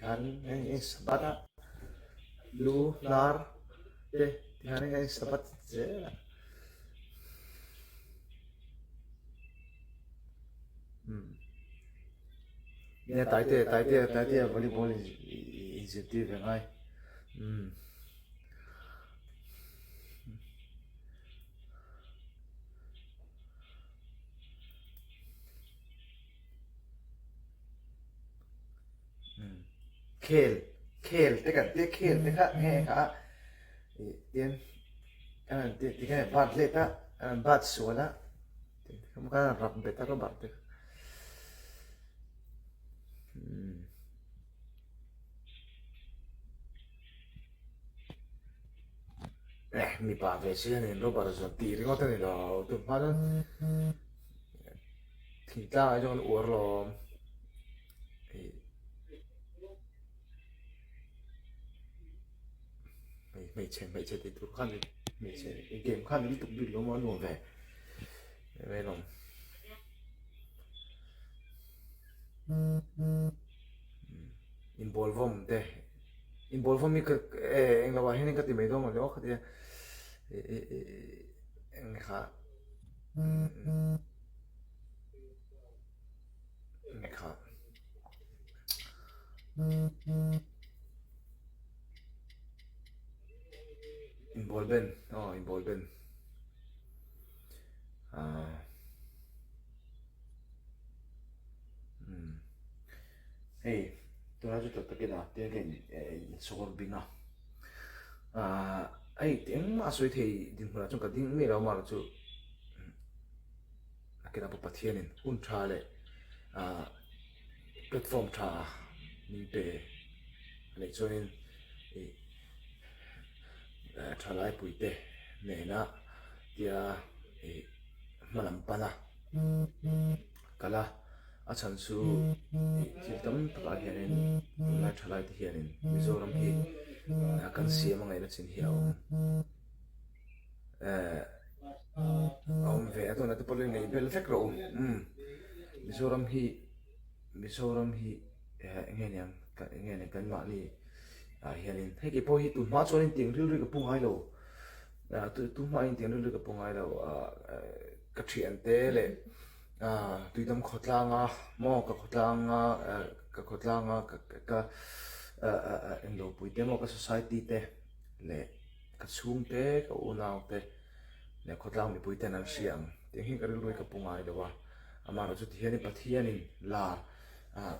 Tikhan in sabat a, lu hnar te tikhan in in sabat zel a. Umm nia taite taite taite volleyball in zirtir ve ngai umm. Khel khel te kan tia khel te kha nge kha ih tian kan han ti tikhan a bat let a an han bat sual a kha an rap bet a rubber te kha umm. Eh mipa ve si anin rubber zawt tih ringawt a ni lo tun hma chuan thingtlang ah chuan uar lawm ih hmeichhe hmeichhe tih tur khan hmeichhe game khan lutuk bik lo maw a nuam ve ve lawm. Inbawl vawm te inbawl vawm hi ka eh eng lo ah hian ka ti mai dawn mawni aw khatia eng kha eng kha inbawl ben aw inbawl ben ah. Hei tunah chu tak takin a tiang ka in sawr bing a ahh hei engmah a sawi thei dinhmunah chuan ka ding miah lo amaherawh chu nakinah pawh Pathianin hun tha leh ahh platform tha min pe a nih chuanin ih thalai puite nena tia ih hma lam pan a kal a a chhan chu ih thil tam takah hianin tunlai thalai te hianin Mizoram hi kan siam a ngaihna chin hi a awm eh a awm ve a tunah te pawh lo inneih bel vek rawh u umm Mizoram hi Mizoram hi eh eng nge niang eng nge niang kan mahni ah hianin hei kei pawh hi tun hma chuanin tiang rilru ka pu ngai lo. Ah tu hmain tiang rilru ka pu ngai lo ah ka thian te leh ah tuidam khawtlanga maw ka khawtlanga eh ka khawtlanga ka ka ah ah englo pui te maw ka society te leh ka chhung te ka unau te leh khawtlang mipui ten an hria ang tiang hi ka rilru hi ka pu ngai lo a amaherawhchu chu tihianin Pathianin lar ah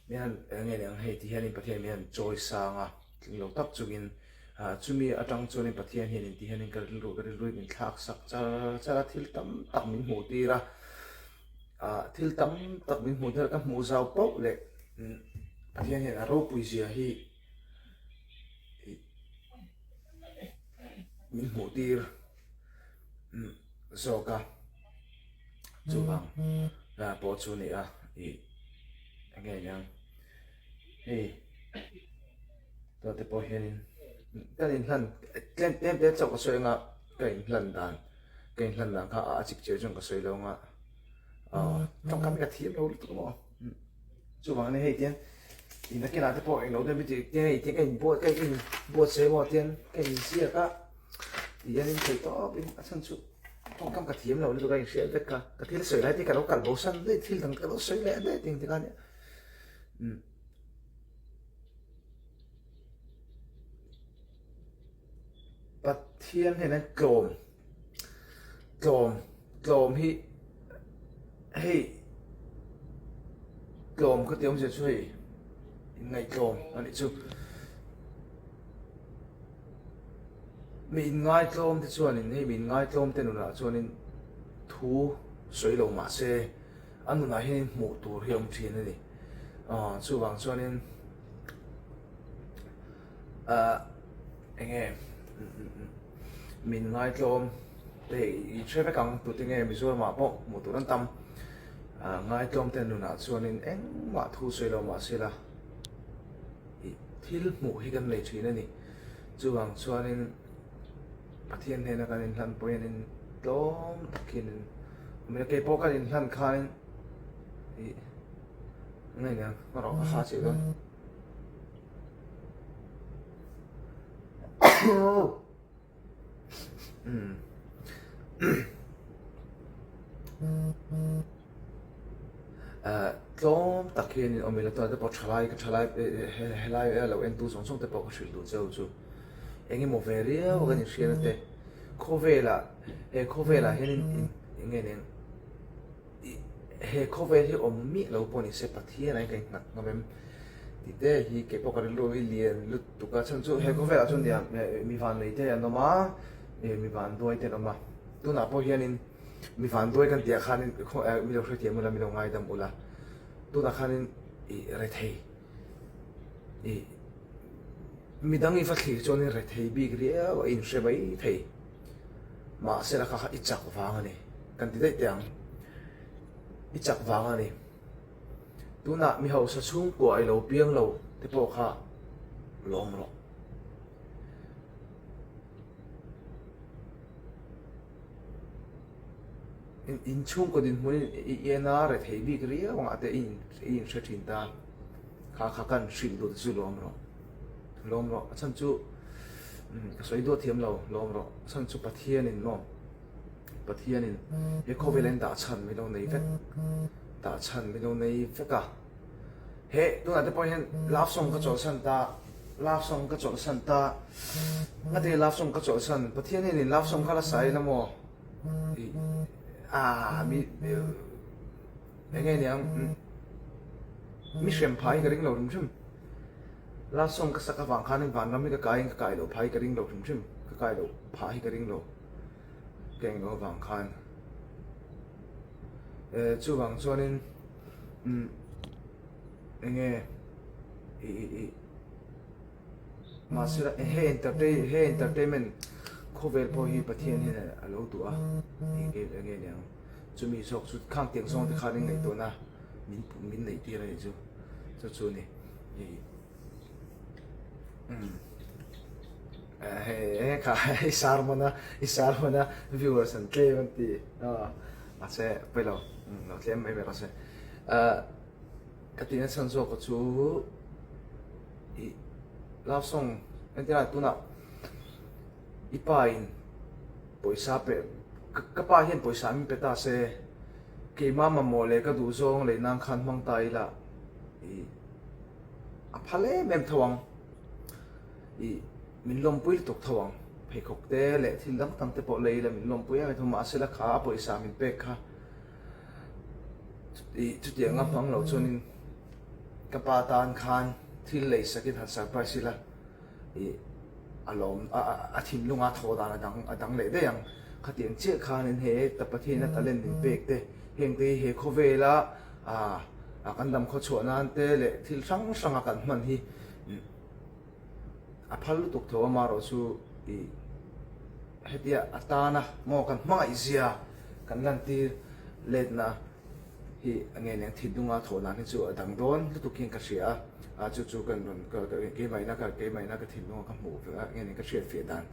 mi han eng nge ni ang hei tihianin Pathianin mi han chawi sang a tling lo tak chungin. Ah chumi atang chuanin Pathian hian inti hianin ka rilru ka rilru in thlak sak char char a thil tam tak min hmuh tir a ah thil tam tak min hmuh tir a ka hmuh zau pauh leh Pathian hian a ropui zia hi ih min hmuh tir zawk a chuvang pawh chu a ni a ih eng nge niang hei. Tute pawh hianin kan inhlan tlem tlem te chauh ka sawi anga ka inhlan dan ka inhlan dan kha a chip chiah chuan ka sawi lo anga aw tawngkam hi ka thiam lo lutuk maw chuvang ania hei tian in a kinah te pawh englo deuh mi tian hei tian ka inbuat ka inbuatsaih maw tian ka inziak a ti hian in thei tawp in a chhan chu tawngkam ka thiam lo lutuk a inhriat vek kha ka thil sawi lai te ka lo kal bo san daih thil dang ka lo sawi leh daih ting tikhan umm. Pathian hnena tlawm tlawm tlawm hi hei tlawm ka ti awmzia chu hei inngaihtlawm a nih chu mi inngaitlawm te chuanin hei mi inngaitlawm te nunah chuanin thu sawi lo mahse a nunah hianin hmuh tur hi a awm thin a ni aw chuvang chuanin ah eng nge min ngaitlawm te i hre vek ang tute nge Mizoramah pawh hmuh tur an tam ah ngaitlawm te nunah chuanin engmah thu sawi lo mah se la ih thil hmuh hi kan nei thin a ni chuvang chuanin. Pathian hnena kan inhlan pawh hianin tlawm tak hian awm ila keipawh kan inhlan khanin ih nge niang ka rawh ka ha chiah dawn. Tlawm tak hian in awm ila tunah te pawh thalai ka thalai helai a lo entu zawng zawng te pawh ka hrilh duh cheu chu eng emaw ve riau a kan inhriat te khawvelah he khawvelah hian in eng nge nen He khawvel hi awm miah lo pawh ni se Pathian ah hian ka innghat ngam em tih te hi kei pawh ka rilru hi lian lutuk a chhan chu he khawvel ah chuan nia mi van nei te an awm a mi van duai te an awm a tunah pawh hianin mi van duai kan tih ah khanin mi lo hrethiam ula mi lo ngaidam ula tunah khanin ih rethei ih midang i va thlir chuanin rethei bik riau a inhre mai thei. Mahse la kha kha i chak vang a ni. Kan ti daih teh ang. I chak vang a ni. Tunah mi hausa chhungkua i lo piang lo te pawh kha lawm rawh. In chhungkaw dinhmun in i en a rethei bik riau angah te i inhre thin ta. Kha kha kan hrilh duh te chu lawm rawh. Lawm rawh. A chhan chu ka sawi duah thiam lo. Lawm rawh. A chhan chu Pathianin maw Pathianin he khawvel in dah chhan min lo nei vek. Dah chhan min lo nei vek a. He tunah te pawh hian love song ka chawlhsan ta. Love song ka chawlhsan ta. Ngati love song ka chawlhsan? Pathian hianin love song kha la sa ila maw? Ah mi Eng nge niang mi hrem phah hi ka ring lo hrim hrim. Last song ka sak avang khanin vanram hi ka kai in ka kai loh phah hi ka ring lo hrim hrim. Ka kai loh phah hi ka ring lo. Ka eng loh avang khan. Eh chuvang chuanin umm eng nge i i i Mahse he entertain he entertainment khawvel pawh hi Pathian hian a lo duh a eng nge eng nge niang. Chumi zawk chu khang tiang zawng te khan in ngaihtuahna min min neih tir a nih chu chu chu ni ih umm he kha i sermon a i sermon a viewers an tlem an ti a mahse pawilo lo tlem mai mai rawh se ah ka tihna chhan zawk chu ih love song entirah tunah i pa in. Pawisa pe ka pa hian pawisa min pe ta se, keimah mamawh leh ka duh zawng leh nan khan hmang ta ila ih a phal em em tho ang, ih min lawmpui lutuk tho ang, pheikhawk te leh thil dang dang te pawh lei ila min lawmpui em em tho mahse la kha a pawisa min pek kha ih chutiang a hmang loh chuanin ka pa tan khan thil lei sakin han surprise ila ih. a lawm a a thinlunga thaw dan a dang a dang leh daih ang. Khatiang chiah khanin he ta Pathiana talent min pek te heng te hi he khawvela ah kan dam khaw chhuah nan te leh thil hrang hranga kan hman hi a phal lutuk tho amaherawh chu ih hetia a tana maw kan hmangaih zia kan lantir letna hi a nge nen thinlunga thawh dan hi chu a dang dawn lutuk hian ka hria a, a chu chu kan rawn ka ka keimahina ka keimahina ka thinlunga ka hmuh ve a nge nen ka hriat fiah dan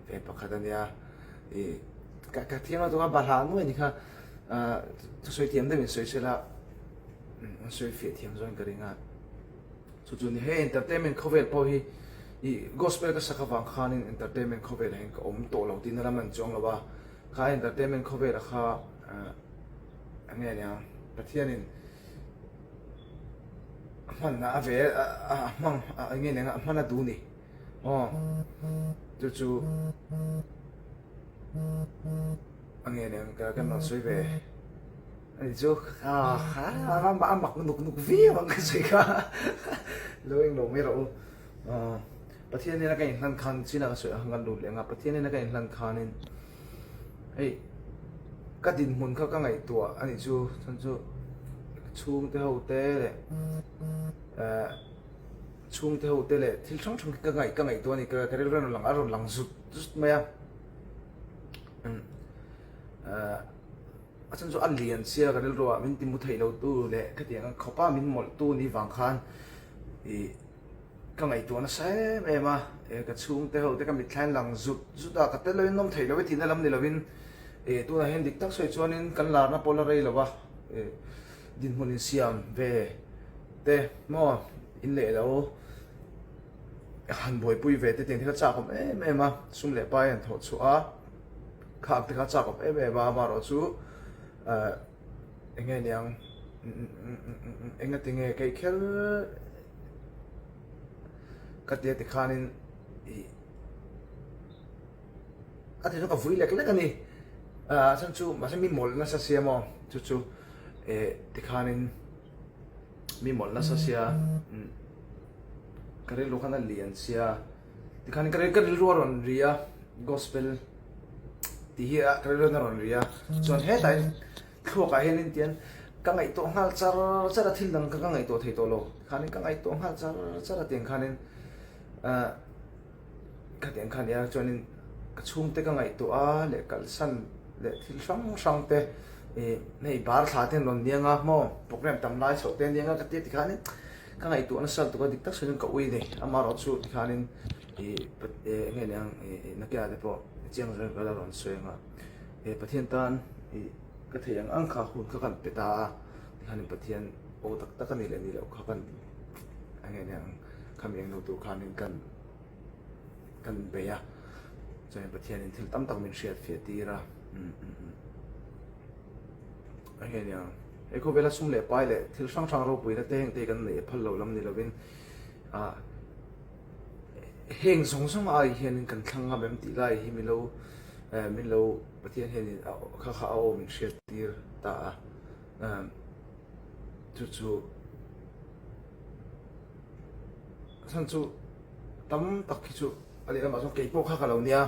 ve pakhat a nia ih ka ka thiam lutuk a bahlah nuai ni kha ah thusawi thiam deuhin sawi sela an sawi fiah thiam zawngin ka ring a chu chu ni hei entertainment khawvel pawh hi ih gospel ka sak avang khanin entertainment khawvelah hian ka awm tawh lo tihna lam a ni chuang lo a kha entertainment khawvelah kha ah. Eng nge nia Pathianin a hmanna a ve a hmang eng nge nia a hman a duh ni aw chu chu a nge nia ka kan rawn sawi ve ani chu a a mak nuk nuk viau ang ka sawi kha lo eng lo mai rawh u Pathian nena ka inhlan khan chin a ka sawi ang khan lut leh ang a Pathian nena ka inhlan khanin. Hei ka dinhmun kha ka ngaihtuah a nih chu chuan chu chhungte ho te leh eh chhungte ho te leh thil hrang hrang ka ngaih ka ngaihtuah a ni ka ka rilru a rawn lang a rawn lang zut zut mai a umm eh a chhan chu a lian sia ka rilru ah min ti mu theih lo tu leh khatiang khawpa min mawlh tu ni vang khan ih. Ka ngaihtuah nasa em em a, e ka chhungte ho te ka mitthlain lang zut zut a, ka tel loin nawm theih lo e tihna lam ni lovin e tunah hian dik tak sawi chuanin kan larna pawh la rei lo a, e dinhmun insiam ve te maw in leh lo. han buaipui ve te tiang te kha chak awm em em a, sum leh pai han thawh chhuah a, khak te kha chak awm em em a, amaherawhchu eh eng nge niang enga tinge keih kher ka tia tikhanin ih a ti chu ka vui lek lek a ni ah a chhan chu mahse mi mawlh nasa sia maw chu chu eh tikhanin mi mawlh nasa sia umm ka rilru khan a lian sia tikhanin ka ka rilru a rawn ri a gospel tih hi ka rilru a rawn ri a chuan hetah hian thluakah hianin tian ka ngaihtuah nghal char char a thil dang kha ka ngaihtuah thei tawh lo tikhanin ka ngaihtuah nghal char char a tiang khanin ah. Khatiang kha nia chuanin ka chhungte ka ngaihtuah a leh kalsan leh thil hrang hrang te ih hei bar thla te an rawn niang a maw program tam lai chhoh te an niang a ka tia tikhanin ka ngaihtuah nasa lutuk a dik tak sawiin ka ui a ni amaherawh chu tikhanin ih eng nge niang ih nakinah te pawh chiang zawk in ka la rawn sawi ang a he Pathian tan ih ka theih ang ang kha hun kha kan pe ta a tikhanin Pathian aw tak tak a nih leh nih loh kha kan eng nge niang khami eng lo tur khanin kan. kan bei a chuan Pathianin thil tam tak min hriat fiah tir a a nge nia he khawvela sum leh pai leh thil hrang hrang ropuina te heng te hi kan neih a phal lo lam ni lovin ah heng zawng zawng ai hianin kan thlang ngam em tih lai hi min lo eh min lo Pathian hianin kha kha a aw min hriat tir ta a chu chu a chhan chu tam tak hi chu a lehlamah chuan keipawh kha ka lo nia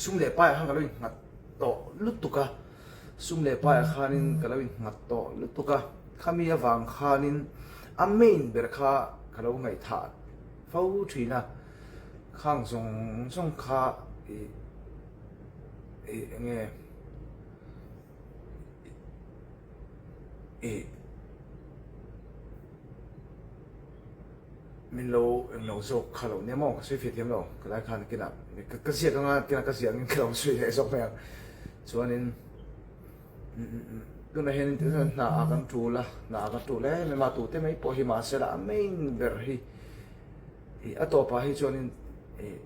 sum leh paiah khan ka lo innghat tawh lutuk a sum leh paiah khanin ka lo innghat tawh lutuk a khami avang khanin a main ber kha ka lo ngaihthah fo thin a khang zawng zawng kha ih ih eng nge ih. Min lo eng lo zawk kha lo nia maw ka sawi feh thiam lo ka lai khan kinah ka ziak anga kinah ka ziah angin ka lo sawi leh zawk mai ang chuanin tunah hian hna ah kan tul a hna ah kan tul em em a tute mai pawh hi mahse la a main ber hi ih a tawpah hi chuanin ih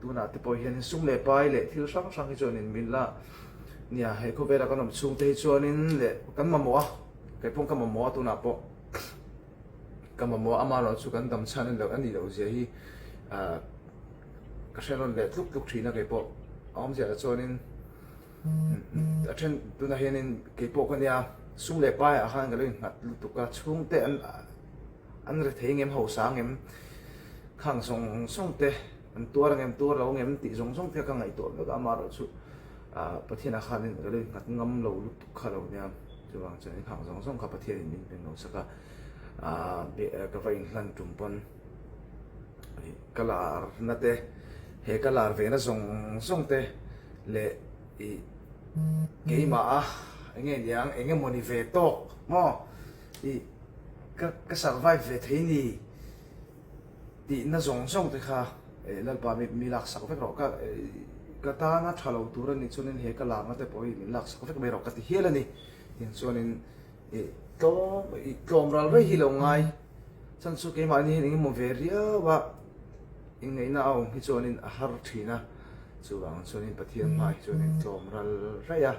tunah te pawh hian sum leh pai leh thil hrang hrang hi chuanin min la nia he khawvela kan awm chhung te hi chuanin leh kan mamawh a keipawh ka mamawh a tunah pawh. Ka mamawh ama erawh chu kan dam chhan a ni loh zia hi ah ka hre rawn leh tluk tluk thin a keipawh a awmzia ah chuanin a then tunah hianin keipawh ka nia sum leh paiah khan ka lo innghat lutuk a chhungte an an ri thei ngem hausa ngem khang zawng zawng te an tuar ngem tuar lo ngem tih zawng zawng te ka ngaihtuah vek a ama erawh chu ah Pathianah khanin ka lo innghat ngam lo lutuk kha lo nia. Chuvang chuan in hang zawng zawng kha Pathianin min pe no sak a, aah ka va inhlan tum pawn ka lar na te, he ka lar ve na zawng zawng te leh ih keimah a eng nge niang eng emaw ni ve tawk maw ih ka ka survive ve thei ni tihna zawng zawng te kha eh Lalpa mi mi laksak vek rawh ka ka tana tha lo tur a nih chuanin he ka larna te pawh hi min laksak vek mai rawh ka ti hial a ni tiang chuanin ih tlawm ih tlawm ral mai hi lo ngai chhan chu keimahni hian engemaw ve riau a ingaihna a awm hi chuanin a har thin a chuvang chuanin Pathian hmaah hi chuanin tlawm ral raih a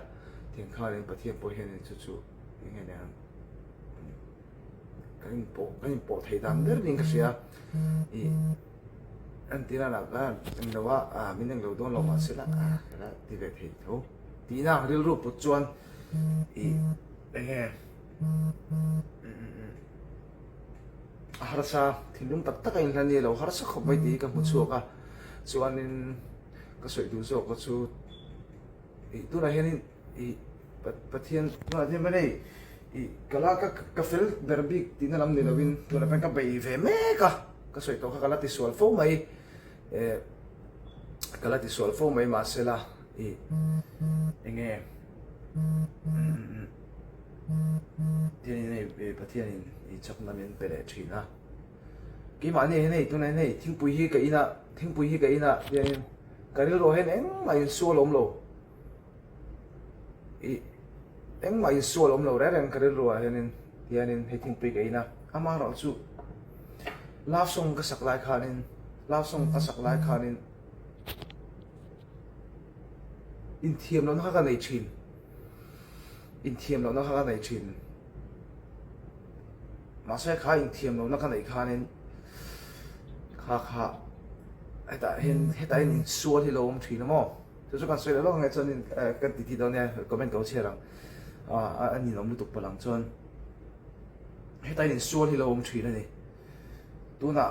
tiang khanin Pathian pawh hianin chu chu eng nge niang. Kan inpawh kan inpawh thei dan ber niin ka hria ih an ti rana ka eng lo a ah min eng lo dawn lo mahse la ah ka la ti ve thei tho tihna ang rilru put chuan ih eng nge a harsa thinlung tak tak a inhlan ni lo harsa khawp mai tih hi ka hmu chhuak a chuanin ka sawi duh zawk kha chu ih tunah hianin ih Pathian tunah hian hei ih ka la ka ka fel ber bik tihna lam ni lovin tunah hian ka bei ve mek a ka sawi tawh kha ka la tisual fo mai eh ka la tisual fo mai mahse la ih eng nge Pathianin hei Pathianin ih chakna min pe leh thin a keimahni hian hei tunah hian hei thingpui hi ka in a thingpui hi ka in a hianin ka rilruah hian engmah insual a awm lo. Ih engmah insual awm lo reng reng ka rilru ah hianin hianin hei thingpui ka in a amaherawh chu love song ka sak lai khanin. Love song ka sak lai khanin inthiam lohna kha ka nei thin. Inthiam lohna kha ka nei thin. Mahse kha inthiam lohna ka neih khanin kha kha hetah hian hetah hian insual hi lo awm thin a maw? Chu chu kan sawi leh lawk ange chuanin kan titi dawn nia comment ka lo chhiar ang a ninawm lutuk palh ang chuan hetah hian insual hi lo awm thin a ni. Tunah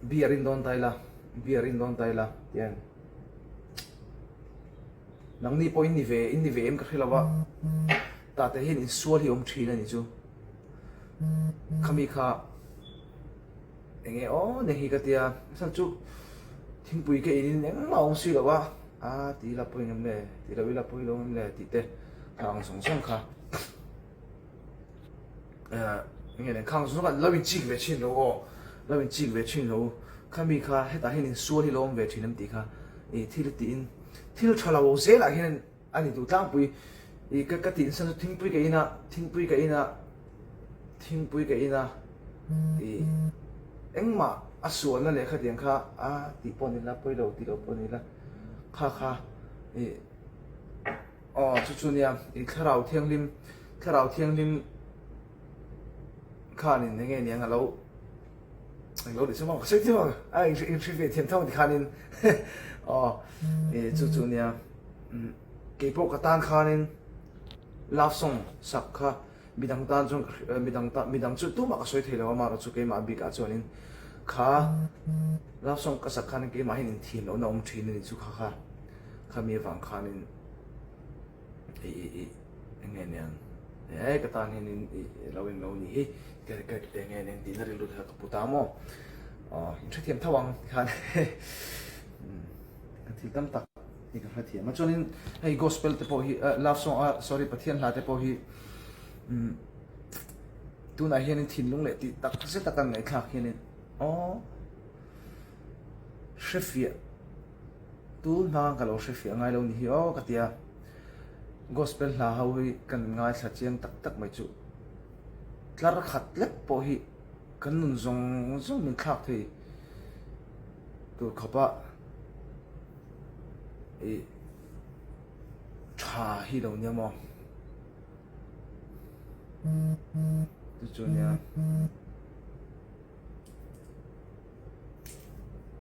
beer in dawn ta ila beer in dawn ta ila tiang nangni pawh in ni ve in ni ve em ka hre lo a tah te hian insual hi awm thin a ni chu khami kha eng nge aw nia hi ka tia chhan chu thingpui ka in in engmah a awm si lo a a ti ila pawi ngam le ti lo ila pawi lo ngam le tih te kha ang zawng zawng kha. Eng nge khang chu lo in chik ve thin lo aw lo in chik ve thin lo khami kha hetah hian insual hi lo awm ve thin em tih kha ih thil tiin thil tha lo zelah hian a ni duh tlangpui ih ka ka tih nasa chu thingpui ka in a thingpui ka in a thingpui ka in a ih engmah a sualna leh khatiang kha a tih pawh ni la pawi lo tih loh pawh ni la kha kha ih. Aw chu chu nia i thlarau thianghlim thlarau thianghlim khanin eng nge niang a lo eng lo tih chu maw ka sawi chiah maw a in hri ve thiam tho ti khanin aw e chu chu nia keipawh ka tan khanin love song sak kha midang tan chuan midang tan midang chu tumah ka sawi thei lo a amaherawhchu chu keimah bikah chuanin kha love song ka sak khanin keimah hian inthiam lohna awm thin a ni chu kha kha Khami avang khanin i i i eng nge niang e ka tan hianin i lo eng lo ni hi ka ka eng nge niang tihna rilru kha ka pu ta maw aw in hrethiam tho ang tikhan ka thil tam tak hi ka hrethiam a chuanin hei gospel te pawh hi love song a sorry Pathian hla te pawh hi tunah hianin thinlung leh tih tak zet a kan ngaihthlak hianin aw hrefiah Tu hna ka lo hre fiah ngai lo ni hi aw ka ti a, Gospel hla ho hi kan ngaithla chiang tak tak mai chu tlar khat lek pawh hi kan nun zawng zawng min thlak thei tur khawpa ih tha hi lo nia maw chu chu nia.